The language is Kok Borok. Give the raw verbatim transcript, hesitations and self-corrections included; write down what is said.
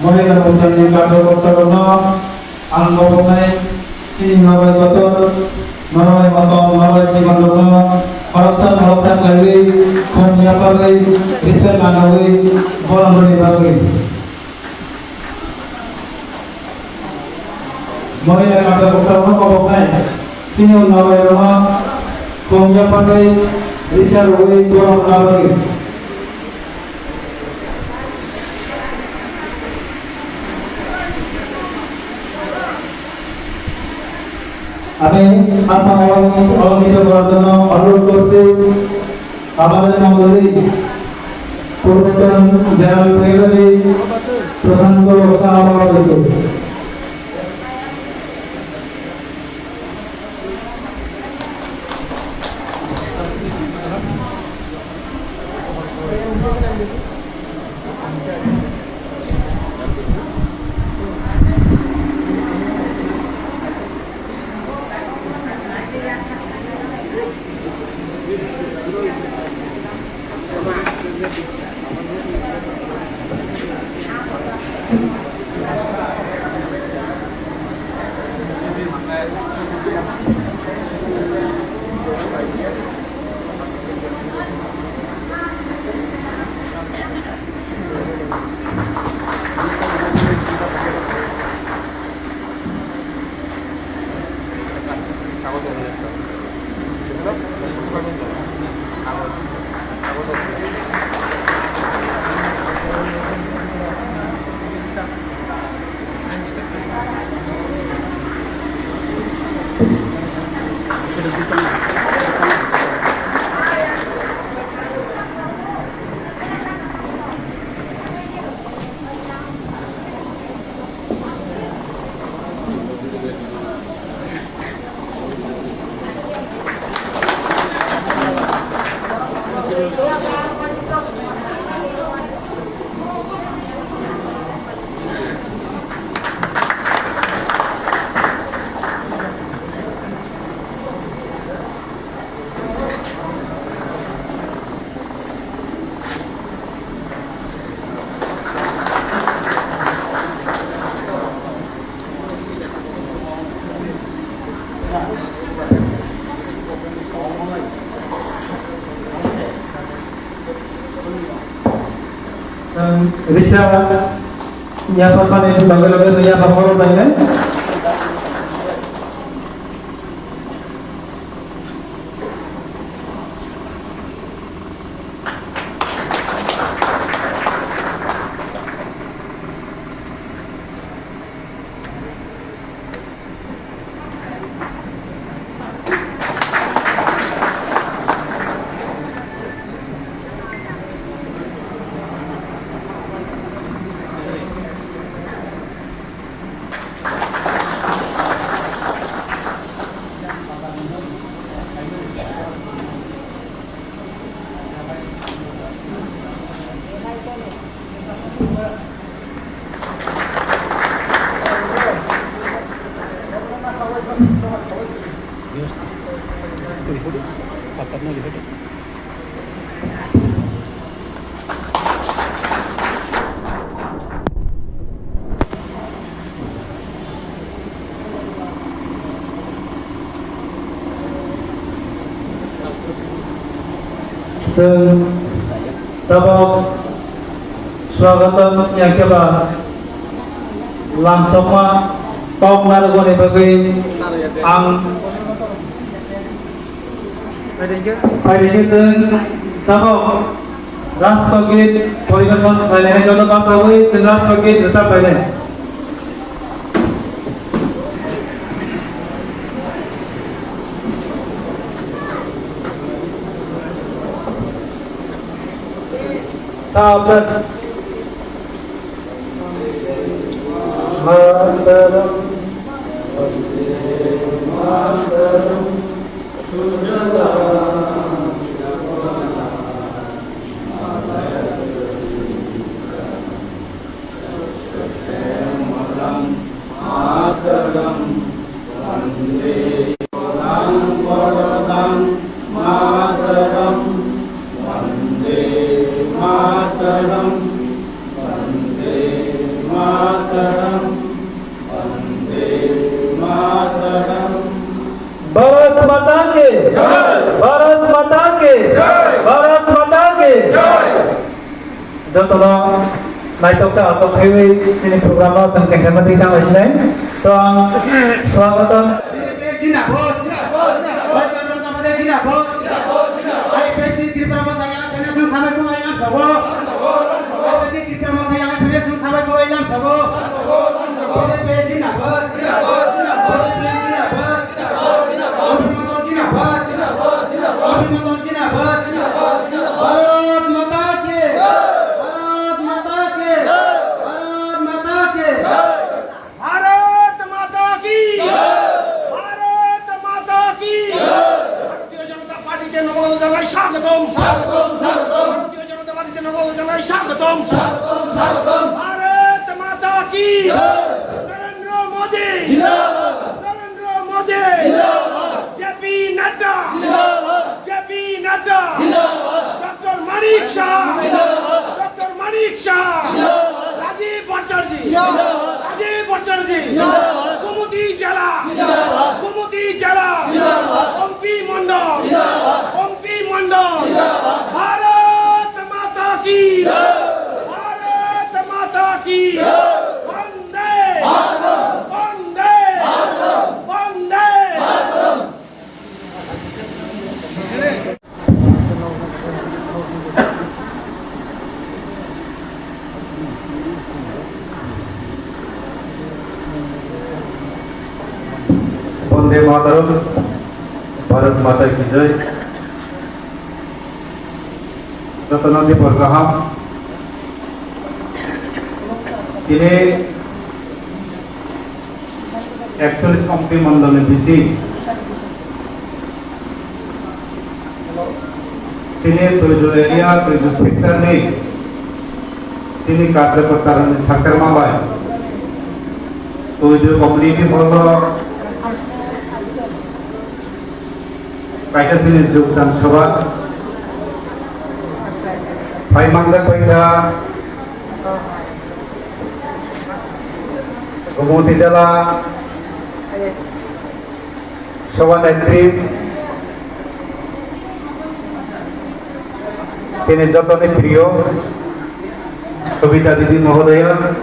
Mohila Mochani karjokortarokno ang koboknai chini Norai Kotor, Norai Motom, Norai Jibanrokno khoroksa khoroksa khlaiwi khum yapharwi risa kanaui borom rwni bagwi. Mohila karjokortarokno koboknai chini Norairokno khum yapharwi risa rwui borom rwna bagwi. আমি আসাম অলঙ্কৃত করার জন্য অনুরোধ করছি আমাদের মণ্ডলী পূর্বতন general secretary প্রশান্ত শাহ বাবাকে। Risa yapharmani loge loge yapharma rok lainai. Chwng tabok swagatam ya khe ba lamsokma kok narwkmani bagwi ang Phaidi khe chwng tabok Rashtra Geet poribeson khlainai joto bachaui chwng Rashtra Geet rwchap lainai. Sa Mataram, Vande Mataram, Sujalam Sufalam, Mataram, Vande Mataram, Vande Mataram, Vande Mataram. Bharat Mata ki! Bharat Mata ki! Jotono naithok khe aswk khaiwi chini program no chwng kengkhe twi tanglaisnai. To ang swagatam. Bharat Mata ki! Bharat Mata ki! Bharat Mata ki! Bharat Mata ki! Bharat Mata ki! Bharatiya Janata Party te nokol janai swagotom. Swagotom, swagotom. Bharatiya Janata Party te nokol janai swagotom. Swagotom, swagotom. Bharat Mata ki! Narendra Modi! Zindabad! Narendra Modi! Zindabad! J P Nadda! Zindabad! J P Nadda! Zindabad! Doctor Manik Saha! Zindabad! Doctor Manik Saha! Zindabad! Rajiv Bhattacharjee! Zindabad! Rajiv Bhattacharjee! Zindabad! Gomati Jala! Zindabad! Gomati Jala! Zindabad! Ompi Mondol! Zindabad! Ompi Mondol! Zindabad! Bharat Mata ki! Jai! Bharat Mata ki! Jai! Vande! Mataram! Vande! Mataram! Vande! Mataram! Vande Mataram, Bharat Mata ki Jai. Jotono dipor kaham. Tini Actually, Ompi Mondolni bising tini Tuijo area, Tuijo sector ni tini karjokorta rokni sakharma bai Tuijo community hall o kaisa tini jogdan sabha phai manjak bai kha. Gomati Jala Sabha Netri, tini jotoni priyo Sobita Didi Mohodaya,